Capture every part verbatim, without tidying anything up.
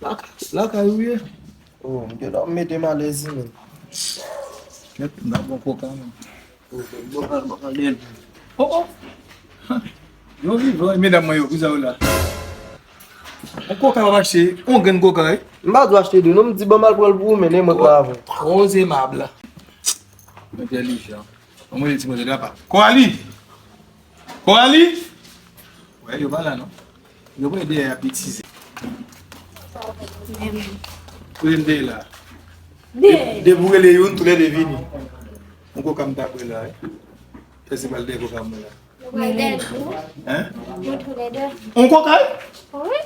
Lakay, lakay ou ye? Oh, m gen dwa mete m alèz wi, men. Kèt, m ta bon koka, men. Oh, bon, bon, bon, bon, bon. Oh, oh. Yo vivan, medam mwen yo, kisa yo la? On koka w ap achte, on grenn koka, wi. M pa dwe achte de, non, m di ban m al pran l pou ou, men e mwen k la avè w. Trop aimable. Entèlijan. Mwen mwen ti mwen de la pa. Coralie! Coralie! Wè, yo pa la, non. Yo pa dèyè ap betize. Kote m te ye la? De- Depi w rele youn, toulède vini. Mwen koka m ta bwè la, wi. Èske se pral de koka mwen la? Yo pral dèyè tou. Hein? Nou toulède. On koka? Wi.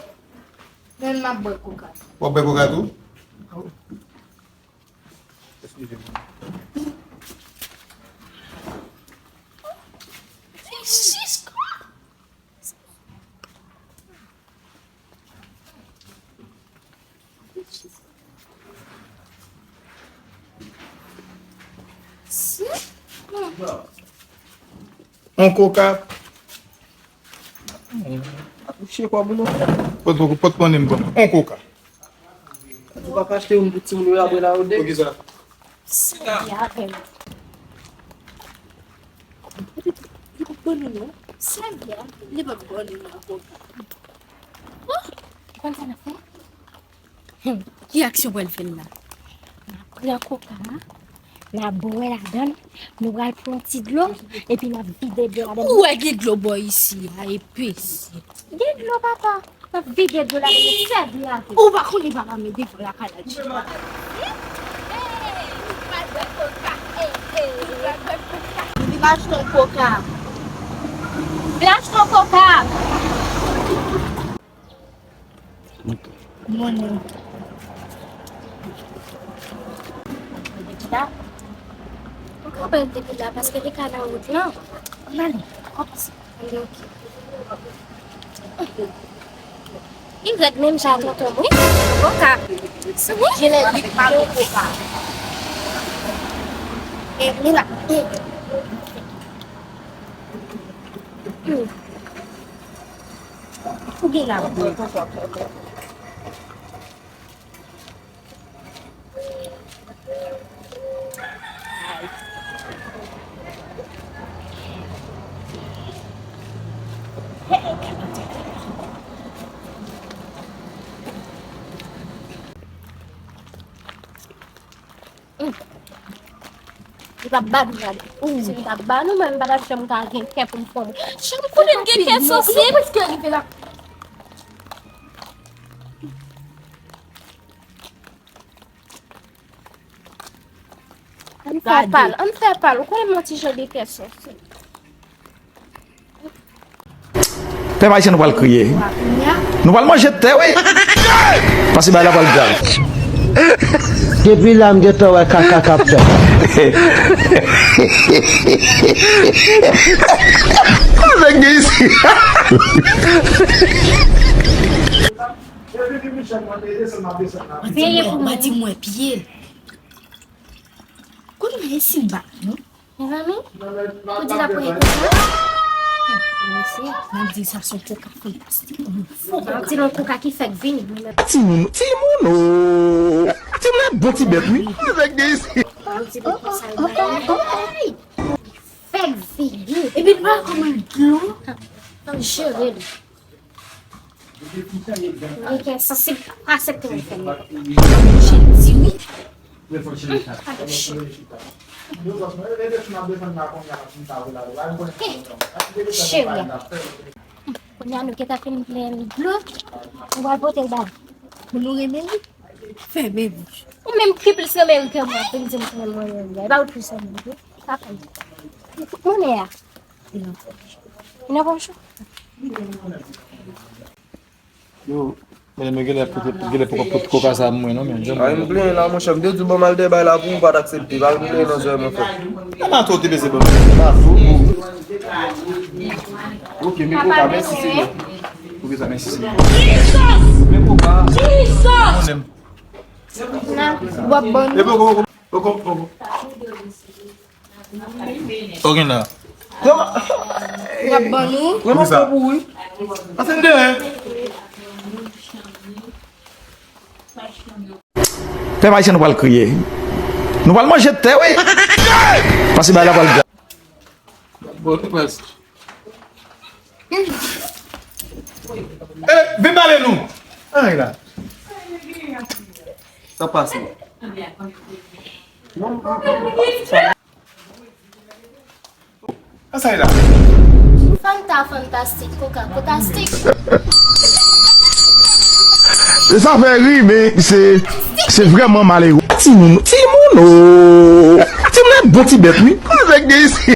Men m ap bwè koka. W ap bwè koka tou? Eskize mwen. On koka. Ap chèche kòb ou non. Pot, pot, pot, pot, on koka. Ou pa ka achte youn pou timoun yo, apre la, yo de. Poukisa? Sèvi avè m. Li p ap bò nou non. Sèvi a, li p ap bò nou non, koka. Oh, ou konn sa n ap fè? Hmm, ki aksyon pral fè l la? N ap pran koka a, n ap bwè ladan l, nou pral pran ti dlo, epi n ap vide dlo ladan l. Ou wè gen dlo bò isi a, epesi. Gen dlo, papa. N ap vide dlo ladan l, sèvi avè l. Ou pa konnen papa m devan lakay la, tchit. Hey, nou pral bwè koka. Hey, hey, nou pral bwè koka. Vin achte yon koka. Vin achte yon koka. Monnen. Ou ka pran depi la, paske li ka nan wout lan. Ann ale, kòmanse. Ann ale, oke. Li rèd menm jan ak tonton mwen. Koka. Wi. Genlè li pa nan koka. E, li la. Hmm. Ou gen la. Li p ap ba nou gade. Si li t ap ba nou, mwen, m pa t ap janm ka gen kè pou m fè yon. Janm konnen l gen kè sansib. Li prèske rive la. Ann fè pa l, ann fè pa l. Ou konnen m yon ti jan de kè sansib. Pèp ayisyen, nou pral kriye. Nou pral manje tè, wi. Paske bagay la pral grav. Depi la, m gentan wè kaka k ap fèt. Sa nèg gen isi. Veye pou mwen. Mwen di mwen pye. Kote mwen esi ba, non? Mezanmi, pou di l ap pran koka? Mwen se, mwen di sa se yon koka fantastik. Yon fo koka. Yon koka ki fèk vini. Timoun, timoun, oh. Timoun, bon ti bèt, wi. Nèg de isi. Mwen di l konsa, l bay. Fèk vini. Epi l pa kòman dlo. An jere li. Li gen sansib pase telefòn nan. Jezi wi. Hum, pa gen chè. Cheri. Kounye a nou gentan fin plen dlo. Nou pral pote l ba l. Pou nou renmen li. Fèmen bouch. Ou menm ki plis renmen l ke mwen, vin di m konnen mwen renmen l. E pa ou plis renmen l tou. Sa fè m. Mwen a. Li nan pòch ou? Yo, medam yo genlè poko, genlè poko pot koka sa pou mwen non, men janm. Ay, m plenyen la, monchè. M te di w ban m al dèbay la pou ou pa t aksepte. Pa vin plenyen non, sè mwen fè. Nan mato w te peze ban m. Mato. Ok, men koka, mèsi, Senyè. Ok, sa, mèsi, Senyè. Men koka. Mwen menm. W ap ban nou. E poko, poko, poko, poko. Ok, la. W ap ban nou. Poukisa? Ase m de, hein? Pèp ayisyen, nou pral kriye. Nou pral manje tè, wi. Paske bagay la pral grav. Bon, li prèske. Eh, vin pale nou. Ann la. Sa pase. Sa sa ye la? Fanta fantastik, koka kotastik. E sa fè ri, men se se vrèman malere. Timoun, timoun, oh! Timoun e bon ti bèt, wi. Kòman nèg gen isi?